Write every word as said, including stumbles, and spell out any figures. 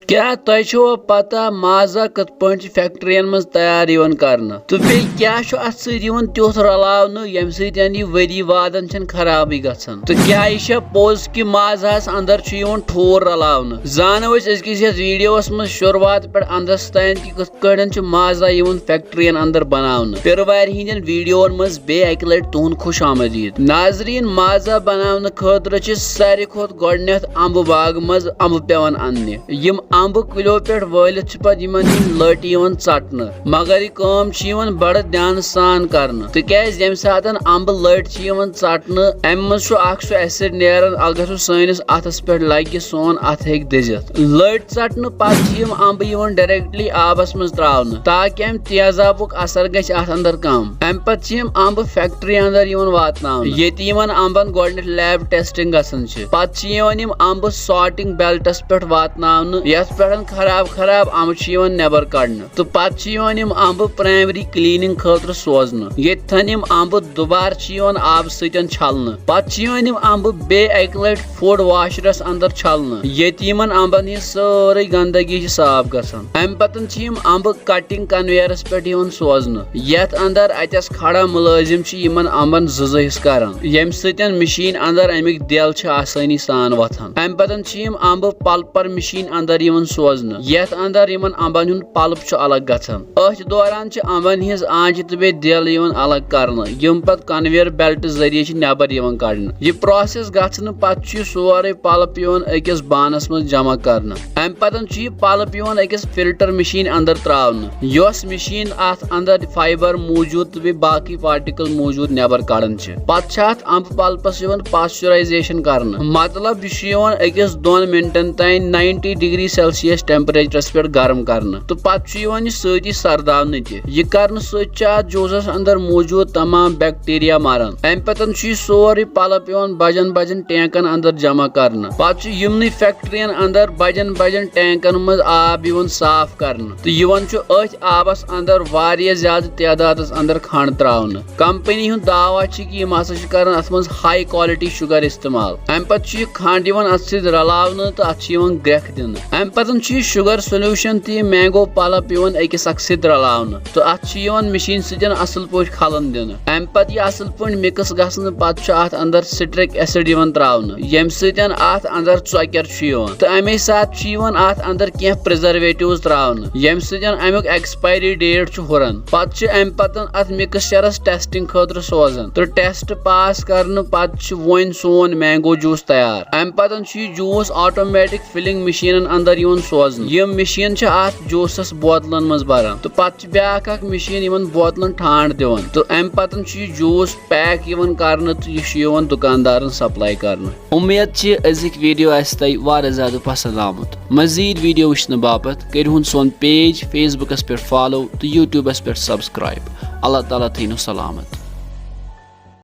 کیٛاہ تۄہہِ چھوا پتہ مازا کِتھ پٲٹھۍ چھِ فیکٹرین منٛز تیار یِوان کرنہٕ؟ تہٕ بیٚیہِ کیٛاہ چھُ اتھ سۭتۍ یِوان تیُتھ رلاونہٕ ییٚمہِ سۭتۍ یہِ ؤری وادن چھَنہٕ خرابٕے گژھان؟ تہٕ کیٛاہ یہِ چھا پوٚز کہِ مازہس اندر چھُ یِوان ٹھوٗر رلاونہٕ؟ زانو أسۍ أزکِس یتھ ویڈیوس منٛز شروعات پٮ۪ٹھ اندس تام کہِ کِتھ کٲٹھۍ چھُ مازا یِوان فیکٹرین اندر بناونہٕ۔ پیروارِ ہٕنٛدٮ۪ن ویڈیوون منٛز بیٚیہِ اکہِ لٹہِ تُہُنٛد خوش آمدید۔ ناظرین، مازا بناونہٕ خٲطرٕ چھِ ساروی کھۄتہٕ گۄڈٕنیتھ امبہٕ باغہٕ منٛز امبہٕ پٮ۪وان اننہِ۔ یِم امبہٕ کُلیو پٮ۪ٹھ وٲلِتھ چھِ پتہٕ یِمن ہٕنٛدۍ لٔٹۍ یِوان ژٹنہٕ، مگر یہِ کٲم چھِ یِوان بڑٕ دھیانہٕ سان کرنہٕ، تِکیازِ ییٚمہِ ساتن امبہٕ لٔٹۍ چھِ یِوان ژٹنہٕ، امہِ منٛز چھُ اکھ سُہ ایسڈ نیران، اگر سُہ سٲنِس اتھس پٮ۪ٹھ لگہِ، سون اتھٕ ہیٚکہِ دٔزِتھ۔ لٔٹۍ ژٹنہٕ پتہٕ چھِ یِم امبہٕ یِوان ڈائریکٹلی آبس منٛز تراونہٕ، تاکہِ امہِ تیزابُک اثر گژھِ اتھ اندر کم۔ امہِ پتہٕ چھِ یِم امبہٕ فیکٹری اندر یِوان واتناونہٕ، ییٚتہِ یِمن امبن گۄڈٕنیتھ لیب ٹیسٹنگ گژھان چھِ۔ پتہٕ چھِ یِوان یِم امبہٕ سارٹنگ بیلٹس پٮ۪ٹھ واتناونہٕ، یتھ پٮ۪ٹھ خراب خراب امبہٕ چھِ یِوان نٮ۪بر کڑنہٕ، تہٕ پتہٕ چھِ یِوان یِم امبہٕ پرائمری کلیننگ خٲطرٕ سوزنہٕ، ییٚتٮ۪ن یِم امبہٕ دُبارٕ چھِ یِوان آبہٕ سۭتۍ چھلنہٕ۔ پتہٕ چھِ یِوان یِم امبہٕ بیٚیہِ اکہِ لٹہِ فوڈ واشرس اندر چھلنہٕ، ییٚتہِ یِمن امبن ہٕنٛز سٲرٕے گندگی چھِ صاف گژھان۔ امہِ پتہٕ چھِ یِم امبہٕ کٹنگ کنویئرس پٮ۪ٹھ یِوان سوزنہٕ، یتھ اندر اتٮ۪س کھڑا مُلٲزِم چھِ یِمن امبن زٕ زٕ حصہٕ کران، ییٚمہِ سۭتۍ مِشیٖن اندر امیُک دٮ۪ل چھِ آسٲنی سان وۄتھان۔ امہِ پتہٕ چھِ یِم امبہٕ پلپر مِشیٖن اندر یِوان سوزنہٕ، یتھ اندر یِمن امبن ہُنٛد پلپ چھُ الگ گژھان۔ أتھۍ دوران چھِ امبن ہٕنٛز آنچہِ تہٕ بیٚیہِ دٮ۪ل یِوان الگ کرنہٕ، یِم پتہٕ کنویئر بیلٹ ذٔریعہٕ چھِ نٮ۪بر یِوان کڑنہٕ۔ یہِ پروسیس گژھنہٕ پتہٕ چھُ یہِ سورُے پلپ یِوان أکِس بانس منٛز جمع کرنہٕ۔ امہِ پتہٕ چھُ یہِ پلپ یِوان أکِس فلٹر مِشیٖن اندر تراونہٕ، یۄس مِشیٖن اتھ اندر فائبر موجود تہٕ بیٚیہِ باقٕے پارٹیکل موجود نٮ۪بر کڑان چھِ۔ پتہٕ چھِ اتھ امبہٕ پلپس یِوان پاسچرائزیشن کرنہٕ، مطلب یہِ چھُ یِوان أکِس دۄن منٹن تام نائنٹی ڈگری سیلسیس ٹیمپریچرس پٮ۪ٹھ گرم کرنہٕ، تہٕ پتہٕ چھُ یِوان یہِ سۭتی سرداونہٕ تہِ۔ یہِ کرنہٕ سۭتۍ چھِ اتھ جوسس اندر موجود تمام بیکٹیریا مران۔ امہِ پتہٕ چھُ یہِ سورُے پلپ یِوان بجن بجن ٹینکن اندر جمع کرنہٕ۔ پتہٕ چھُ یِمنٕے فیکٹرین اندر بجن بجن ٹینکن منٛز آب یِوان صاف کرنہٕ، تہٕ یِوان چھُ أتھۍ آبس اندر واریاہ زیادٕ تعدادس اندر کھنڈ تراونہٕ۔ کمپنی ہُنٛد دعویٰ چھُ کہِ یِم ہسا چھِ کران اتھ منٛز ہائی کوالٹی شوگر استعمال۔ امہِ پتہٕ چھُ یہِ کھنڈ یِوان اتھ سۭتۍ رلاونہٕ تہٕ اتھ چھُ یِوان گرٛٮ۪کھ دِنہٕ۔ امہِ پتہٕ چھُ یہِ شوگر سولوشن تہٕ یہِ مینگو پلپ یِوان أکِس اکھ سۭتۍ رلاونہٕ تہٕ اتھ چھُ یِوان مِشیٖن سۭتۍ اصل پٲٹھۍ کھلن دِنہٕ۔ امہِ پتہٕ یہِ اصل پٲٹھۍ مکس گژھنہٕ پتہٕ چھُ اتھ اندر سٹرک ایسڈ یِوان تراونہٕ، ییٚمہِ سۭتۍ اتھ اندر ژۄکیر چھُ یِوان تہٕ امے ساتہٕ چھُ یِوان اتھ اندر کینٛہہ پرزرویٹوز تراونہٕ، ییٚمہِ سۭتۍ امیُک ایکسپائری ڈیٹ چھُ ہُران۔ پتہٕ چھُ امہِ پتہٕ اتھ مکسچرس ٹیسٹنگ خٲطرٕ سوزان تہٕ ٹیسٹ پاس کرنہٕ پتہٕ چھُ وۄنۍ سون مینگو جوس تیار۔ امہِ پتہٕ چھُ یہِ جوس آٹومیٹک فلنگ مشینن اندر یِوان سوزنہٕ۔ یِم مشین چھِ اتھ جوسس بوتلن منٛز بران تہٕ پتہٕ چھِ بیاکھ اکھ مشین یِمن بوتلن ٹھانڈ دِوان تہٕ امہِ پتہٕ چھُ یہِ جوس پیک یِوان کرنہٕ تہٕ یہِ چھُ یِوان دُکاندارن سپلائی کرنہٕ۔ امید چھِ أزِکۍ ویڈیو آسہِ تۄہہِ واریاہ زیادٕ پسند آمُت۔ مزید ویڈیو وٕچھنہٕ باپتھ کٔرِو ہُن سون پیج فیس بُکس پٮ۪ٹھ فالو تہٕ یوٹیوبس پٮ۪ٹھ سبسکرائب۔ اللہ تعالیٰ تھٲینو سلامت۔